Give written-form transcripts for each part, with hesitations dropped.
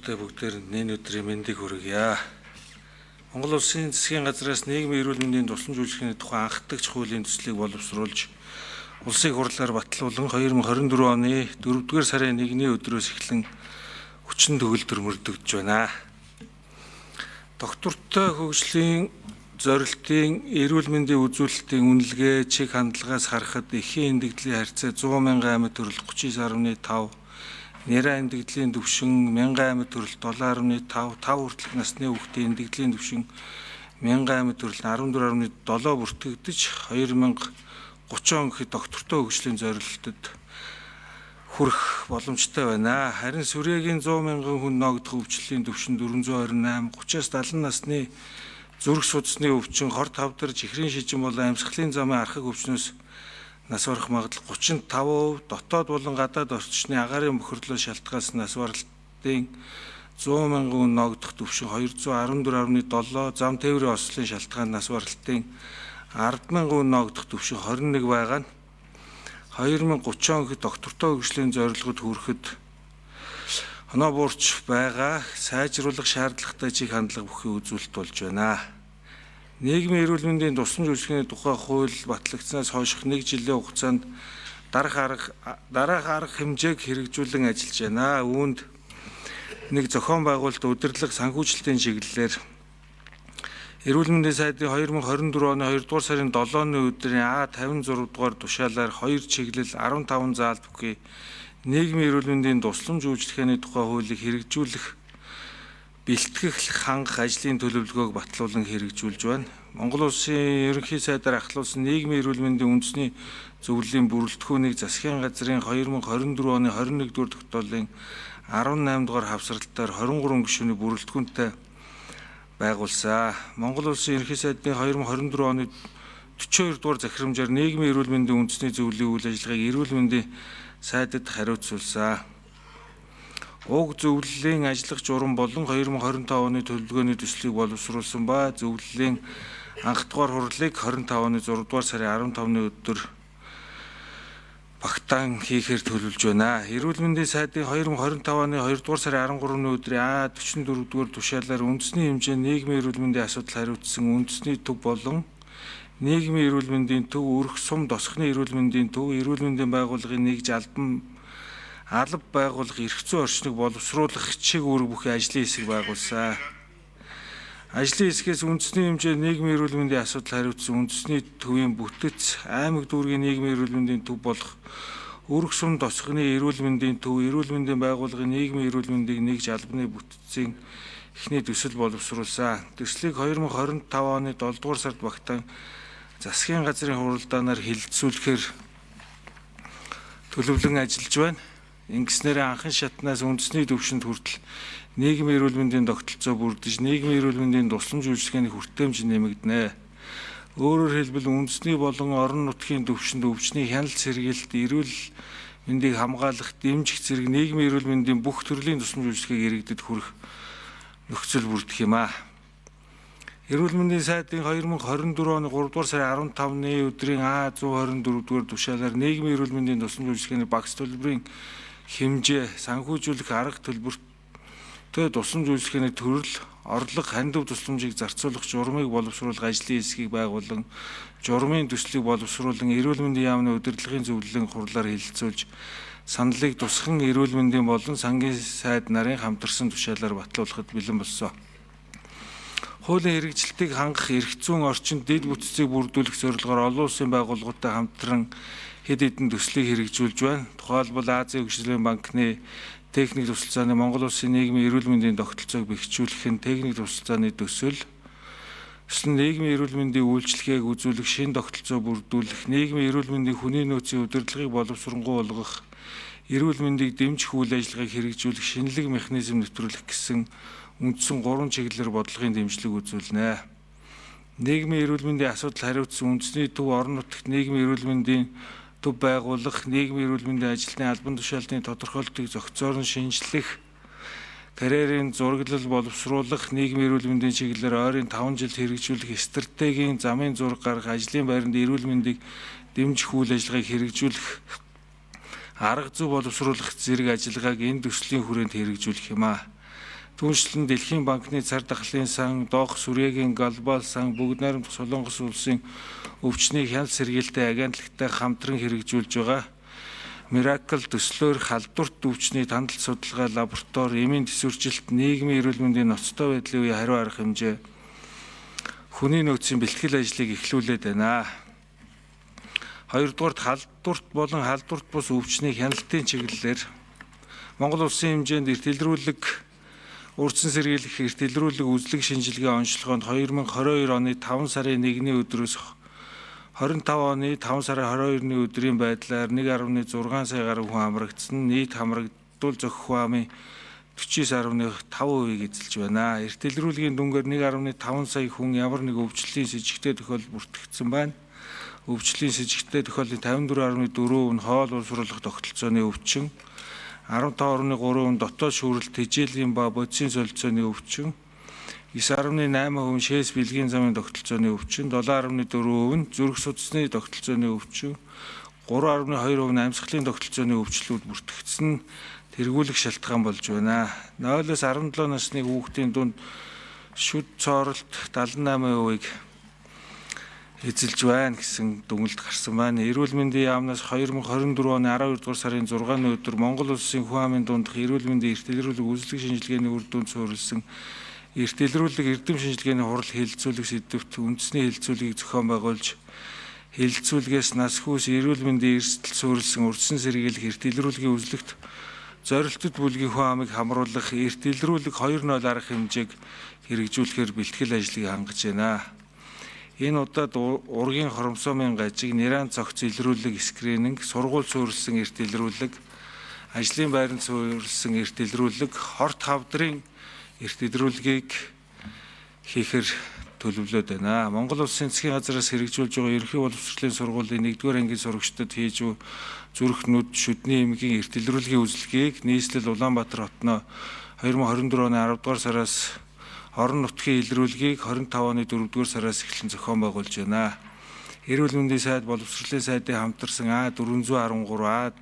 Монголчуудтай бүгдээрэнд энэ өдрийн мэндийг хүргье. Монгол Улсын засгийн газраас нийгмийн эрүүл мэндийн тусламж үйлчилгээний тухай анхдагч хуулийн төслийг боловсруулж улсын хурлаар батлуулан 2024 оны 4-р сарын 1-ний өдрөөс эхлэн хүчин төгөлдөр мөрдөгдөж байна. Доктортой хөгжлийн зорилтын эрүүл мэндийн үзүүлэлтийн үнэлгээ чиг хандлагаас харахад эхийн эндэгдлийн харьцаа 100 мянган амьд төрөл 39.5, нэрэ эндэгдлийн түвшин 1000 амьд төрөл 7.5, 5 хүртэлх насны хүүхдийн эндэгдлийн түвшин 1000 амьд төрөл 14.7 бүртгэгдэж 2030 он гэхэд доктортой хөгжлийн зорилтод хүрэх боломжтой байна. Харин сүрээгийн 100 мянган хүн ноогдох өвчлөлийн түвшин 428, 30-аас 70 насны зүрх судасны өвчин, хор тавдар, чихрийн шижин болон амьсгалын замын архаг өвчнөөс нас барах магадлал 35%, дотоод болон гадаад орчны агаарын бохирдлоос шалтгаалсан нас баралтын 100 мянган хүн ноогдох түвшин 214.7, зам тээврийн ослын шалтгаанд нас баралтын 10 мянган хүн ноогдох түвшин 21 байгаа нь 2030 он гэхэд доктортой хөгжлийн зорилгод хүрэхэд оноо буурч байгаа сайжруулах шаардлагатай чиг хандлага бүхий үзүүлэлт болж байна. Нийгмийн эрүүл мэндийн тусламж үйлчилгээний тухай хууль батлагдсанаас хойших нэг жилийн хугацаанд дараах арга хэмжээг хэрэгжүүлэн ажиллаж байна. Үүнд нэг зохион байгуулалт удирдлага санхүүжилтийн чиглэлээр Эрүүл мэндийн сайдын 2024 оны 2 дугаар сарын 7-ны өдрийн А56 дугаар тушаалаар 2 чиглэл 15 заалт бүхий нийгмийн эрүүл мэндийн тусламж үйлчилгээний тухай хуулийг хэрэгжүүлэх бэлтгэх хангах ажлын төлөвлөгөөг батлуулан хэрэгжүүлж байна. Монгол Улсын ерөнхий сайдаар ахлуулсан нийгмийн эрүүл мэндийн үндэсний зөвлөлийн бүрэлдэхүүнийг засгийн газрын 2024 оны 21 дугаар тогтоолын 18 дугаар хавсралтаар 23 гишүүний бүрэлдэхүүнтэй байгуулсан. Монгол Улсын ерөнхий сайдын 2024 оны 42 дугаар захирамжаар нийгмийн эрүүл мэндийн үндэсний зөвлөлийн үйл ажиллагааг эрүүл мэндийн сайдад хариуцуулсан. Уг зөвлөлийн ажиллах журам болон 2025 оны төлөвлөгөөний төслийг боловсруулсан ба зөвлөлийн анх дугаар хурлыг 25 оны 6 дугаар сарын 15-ны өдөр багтаан хийхээр төлөвлөж байна. Эрүүл мэндийн сайдын 2025 оны 2 дугаар сарын 13-ны өдрийн А44 дугаар тушаалаар үндэсний хэмжээнд нийгмийн эрүүл мэндийн асуудал хариуцсан үндэсний төв болон нийгмийн эрүүл мэндийн төв, өрх сум досхны эрүүл мэндийн төв, эрүүл мэндийн байгууллагын нэгж албан алба байгуулах эрх зүйн орчныг боловсруулах чиг үүрэг бүхий ажлын хэсэг байгуулсан. Ажлын хэсгээс үндэсний хэмжээ нийгмийн эрүүл мэндийн асуудал хариуцсан үндэсний төвийн бүтэц, аймаг дүүргийн нийгмийн эрүүл мэндийн төв болох өрх сум досхны эрүүл мэндийн төв, эрүүл мэндийн байгууллагын нийгмийн эрүүл мэндийг нэгж албаны бүтцийн эхний төсөл боловсруулсан. Төслийг 2025 оны 7 дугаар сард багтаан засгийн газрын хуралдаанаар хэлэлцүүлэхээр төлөвлөн ажиллаж байна. Ингэснээр анхан шатнаас үндэсний түвшинд хүртэл нийгмийн эрүүл мэндийн тогтолцоо бүрдэж, нийгмийн эрүүл мэндийн тусламж үйлчилгээний хүртээмж нэмэгдэнэ. Өөрөөр хэлбэл үндэсний болон орон нутгийн түвшинд өвчний хяналт сэргийлэлт, эрүүл мэндийг хамгаалах, дэмжих зэрэг нийгмийн эрүүл мэндийн бүх төрлийн тусламж үйлчилгээг иргэдэд хүргэх нөхцөл бүрдэх юм аа. Эрүүл мэндийн сайдын 2024 оны 3 дугаар сарын 15-ны өдрийн А124 дугаар тушаалаар нийгмийн эрүүл мэндийн тусламж үйлчилгээний багц төлбөрийн хэмжээ, санхүүжүүлэх арга төлбөртэй тусламж үйлчилгээний төрөл, орлого, хандив тусламжийг зарцуулах журмыг боловсруулах ажлын хэсгийг байгуулан журмын төслийг боловсруулан эрүүл мэндийн яамны удирдлагын зөвлөлийн хурлаар хэлэлцүүлж саналыг тусхан эрүүл мэндийн болон сангийн сайд нарын хамтарсан тушаалаар батлуулахад бэлэн болсон. Хуулийн хэрэгжилтийг хангах эрх зүйн орчинд дэд бүтцийг бүрдүүлэх зорилгоор олон улсын байгууллагуудтай хамтран хэд хэдэн төслийг хэрэгжүүлж байна. Тухайлбал Азийн хөгжлийн банкны техник тусалцааны Монгол Улсын нийгмийн эрүүл мэндийн тогтолцоог бэхжүүлэх нь техник тусалцааны төсөл, төсөл нь нийгмийн эрүүл мэндийн үйлчилгээг үзүүлэх шинэ тогтолцоо бүрдүүлэх, нийгмийн эрүүл мэндийн хүний нөөцийн удирдлагыг боловсронгуй болгох, эрүүл мэндийг дэмжих үйл ажиллагааг хэрэгжүүлэх шинэлэг механизм нэвтрүүлэх гэсэн үндсэн 3 чиглэлээр бодлогын дэмжлэг үзүүлнэ. Нийгмийн эрүүл мэндийн асуудал хариуцсан үндэсний төв орон нутагт нийгмийн эрүүл мэндийн төв байгуулах, нийгмийн эрүүл мэндийн ажилтны албан тушаалтын тодорхойлолтыг зохицоор нь шинжлэх, карьерийн зураглал боловсруулах, нийгмийн эрүүл мэндийн чиглэлээр ойрын 5 жил хэрэгжүүлэх стратегийн замын зураг гаргах, ажлын байранд эрүүл мэндийг дэмжих үйл ажиллагааг хэрэгжүүлэх, арга зүй боловсруулах зэрэг ажиллагааг энэ төслийн хүрээнд хэрэгжүүлэх юм аа. Түүнчлэн Дэлхийн банкны цар тахлын сан, Доох сүрээгийн глобал сан, Бүгд найрамдах Солонгос улсын өвчний хяналт сэргийлтэй агентлагтай хамтран хэрэгжүүлж байгаа Miracle төслөөр халдварт өвчний тандалт судалгаа лаборатори, эмийн тэсвэржилт, нийгмийн эрүүл мэндийн ноцтой байдлын үеийн хариу арга хэмжээ, хүний нөөцийн бэлтгэл ажлыг эхлүүлээд байна. Хоёрдугаарт халдварт болон халдварт бус өвчний хяналтын чиглэлээр Монгол улсын хэмжээнд эрт илрүүлэг урьдчилан сэргийлэх эрт илрүүлэг үзлэг шинжилгээ онцлогоонд 2022 оны 5 сарын 1-ний өдрөөс 25 оны 5 сарын 22-ны өдрийн байдлаар 1.6 сая гаруй хүн хамрагдсан. Нийт хамрагдвал зохих хүн амын 49.5%-ийг эзэлж байна. Эрт илрүүлгийн дүнгээр 1.5 сая хүн ямар нэг өвчлөлийн сэжигтэй тохиолдол бүртгэгдсэн байна. Өвчлөлийн сэжигтэй тохиолдлын 54.4% нь хоол уусруулах тогтолцооны өвчин, 15.3% нь дотоод шүүрэлт, тэжээлийн ба бодисын солилцооны өвчин, 9.8% нь шээс бэлгийн замын тогтолцооны өвчин, 7.4% нь зүрх судасны тогтолцооны өвчин, 3.2% нь амьсгалын тогтолцооны өвчлүүд бүртгэгдсэн тэргүүлэх шалтгаан болж байна. 0-аас 17 насны хүүхдийн дунд шүд цооролт 78%-ийг эзэлж байна гэсэн дүгнэлт гарсан байна. Эрүүл мэндийн яамнаас 2024 оны 12 дугаар сарын 6-ны өдөр Монгол улсын хүн амын дундах эрүүл мэндийн эрт илрүүлэг үзлэг шинжилгээний үр дүнд суурилсан эрт илрүүлэг эрдэм шинжилгээний хурал хэлэлцүүлэх сэдэвт үндэсний хэлэлцүүлгийг зохион байгуулж, хэлэлцүүлгээс нас хүйс эрүүл мэндийн эрсдэл суурилсан урьдчилан сэргийлэх эрт илрүүлгийн үзлэгт зорилтод бүлгийн хүн амыг хамруулах эрт илрүүлэг 2.0 арга хэмжээг хэрэгжүүлэхээр бэлтгэл ажлыг хангаж байна. Энэ удаад ургийн хромосомын гажиг, нэран цогц илрүүлэг скрининг, сургууль суурилсан эрт илрүүлэг, ажлын байранд суурилсан эрт илрүүлэг, хорт хавдрын эрт илрүүлгийг хийхээр төлөвлөөд байна. Монгол Улсын засгийн газраас хэрэгжүүлж байгаа ерөнхий боловсролын сургуулийн 1-р ангийн сурагчдад хийж буй зүрх нүд шүдний эмгийн эрт илрүүлгийн үзлэгийг нийслэл Улаанбаатар хотноо 2024 оны 10 дугаар сараас орон нутгийн илрүүлгийг 25 оны 4 дугаар сараас эхлэн зохион байгуулж байна. Эрүүл мэндийн сайд, боловсролын сайдын хамтарсан А413,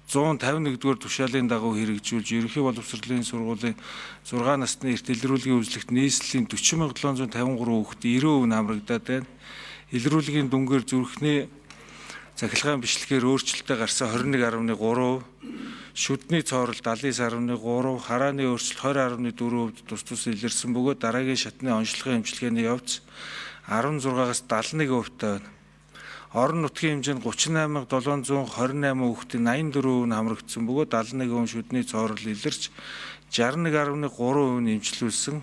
А151 дугаар тушаалын дагуу хэрэгжүүлж ерөнхий боловсролын сургуулийн 6 насны эрт илрүүлгийн үзлэгт нийслэлийн 40,753 хүүхэд 90% нь хамрагдаад байна. Илрүүлгийн дүнгээр зүрхний цахилгаан бичлэгээр өөрчлөлтөө гарсан 21.3%, шүдний цоорол 79.3%, харааны өөрчлөлт 20.4% тус тус илэрсэн бөгөөд дараагийн шатны онцлогын эмчилгээний явц 16-аас 71% таа байна. Орон нутгийн хэмжээнд 38,728 хүүхдийн 84% нь хамрагдсан бөгөөд 71% шүдний цоорол илэрч 61.3% нь эмчлүүлсэн.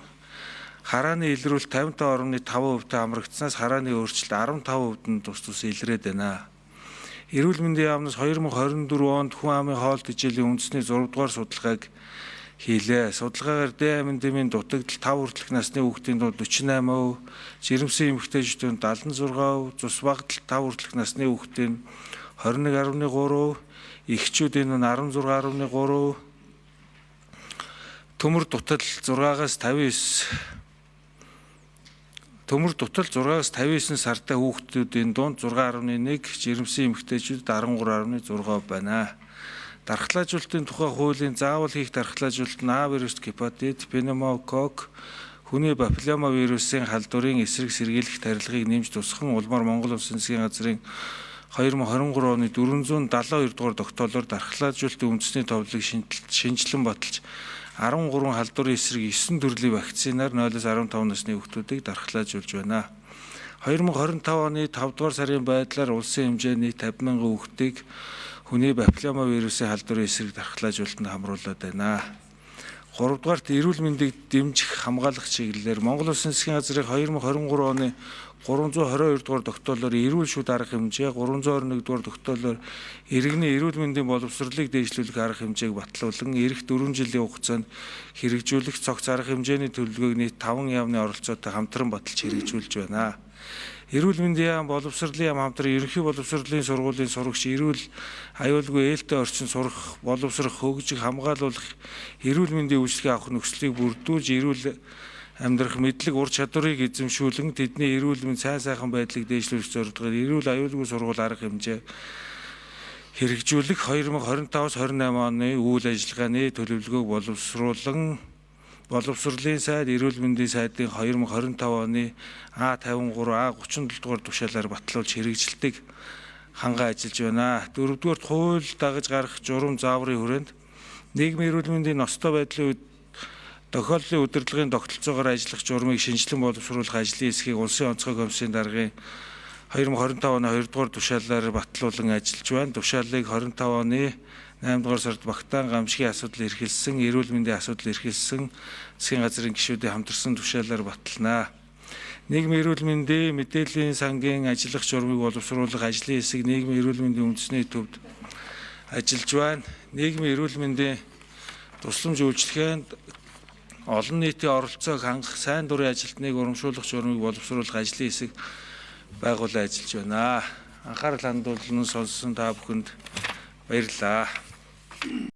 Харааны илрүүлэлт 55.5% та хамрагдсанаас харааны өөрчлөлт 15% нь тус тус илрээд байна. Эрүүл мэндийн яамнаас 2024 онд хүн амын хоол тэжээлийн үндэсний 6 дугаар судалгааг хийлээ. Судалгаагаар Д амин дэмийн дутагдал 5 хүртэлх насны хүүхдийн дунд 48%, жирэмсэн эмэгтэйчүүдийн 76%, цус багадал 5 хүртэлх насны хүүхдийн 21.3%, эхчүүдийн нь 16.3%, төмөр дутал 6-аас 59 Төмөр дутал 6-аас 59 сартай хүүхдүүдийн дунд 6.1, жирэмсэн эмэгтэйчүүдэд 13.6 байна. Дархлаажуулалтын тухай хуулийн заавал хийх дархлаажуулалт нь А вируст гепатит, пневмококк, хүний папиллома вирусын халдварын эсрэг сэргийлэх тарилгыг нэмж тусган улмаар Монгол Улсын засгийн газрын 2023 оны 472 дугаар тогтоолоор дархлаажуулалтын үндэсний товлог шинжилэн баталж 13 халдварын эсрэг 9 төрлийн вакцинаар 0-15 насны хүүхдүүдийг дархлаажуулж байна. 2025 оны 5 дугаар сарын байдлаар улсын хэмжээний 50 мянган хүүхдийг хүний папиллома вирусын халдварын эсрэг дархлаажуулалтанд хамруулад байна. 3 дугаарт эрүүл мэндийг дэмжих хамгаалах чиглэлээр Монгол Улсын засгийн газрын 2023 оны 322 дугаар тогтоолоор эрүүл шүд арга хэмжээ, 321 дугаар тогтоолоор иргэний эрүүл мэндийн боловсролыг дээшлүүлэх арга хэмжээг батлуулан ирэх 4 жилийн хугацаанд хэрэгжүүлэх цогц арга хэмжээний төлөвлөгөөг нийт 5 яамны оролцоотой хамтран баталж хэрэгжүүлж байна. Эрүүл мэндийн яам, боловсролын яам хамтран ерөнхий боловсролын сургуулийн сурагч эрүүл аюулгүй ээлтэй орчин сурах, боловсрох, хөгжих, хамгаалуулах эрүүл мэндийн үйлчилгээ авах нөхцөлийг бүрдүүлж эрүүл амьдрах мэдлэг ур чадварыг эзэмшүүлэн тэдний эрүүл мэнд сайн сайхан байдлыг дээшлүүлэх зорилгоор эрүүл аюулгүй сургууль арга хэмжээ хэрэгжүүлэх 2025-28 оны үйл ажиллагааны төлөвлөгөөг боловсруулан Боловсролын сайд, эрүүл мэндийн сайдын 2025 оны А53, А37 дугаар тушаалаар батлуулж хэрэгжилтийг хангаа ажиллаж байна. Дөрөвдүгээрт хууль дагаж гарах журам зааврын хүрээнд нийгмийн эрүүл мэндийн ноцтой байдлын үед тохиолдлын удирдлагын тогтолцоогоор ажиллах журмыг шинэчлэн боловсруулах ажлын хэсгийг Улсын онцгой комиссийн даргын 2025 оны 2 дугаар тушаалаар батлуулан ажиллаж байна. Тушаалыг 25 оны 8 дугаар сард Багтаан гамшигын асуудал эрхэлсэн, эрүүл мэндийн асуудал эрхэлсэн засгийн газрын гишүүдийн хамтарсан тушаалаар баталнаа. Нийгмийн эрүүл мэндийн мэдээллийн сангийн ажиллах журмыг боловсруулах ажлын хэсэг нийгмийн эрүүл мэндийн үндэсний төвд ажиллаж байна. Нийгмийн эрүүл мэндийн тусламж үйлчилгээнд олон нийтийн оролцоог хангах сайн дурын ажилтныг урамшуулах журмыг боловсруулах ажлын хэсэг байгуулан ажиллаж байна. Анхаарал хандуулан сонссон та бүхэнд баярлалаа.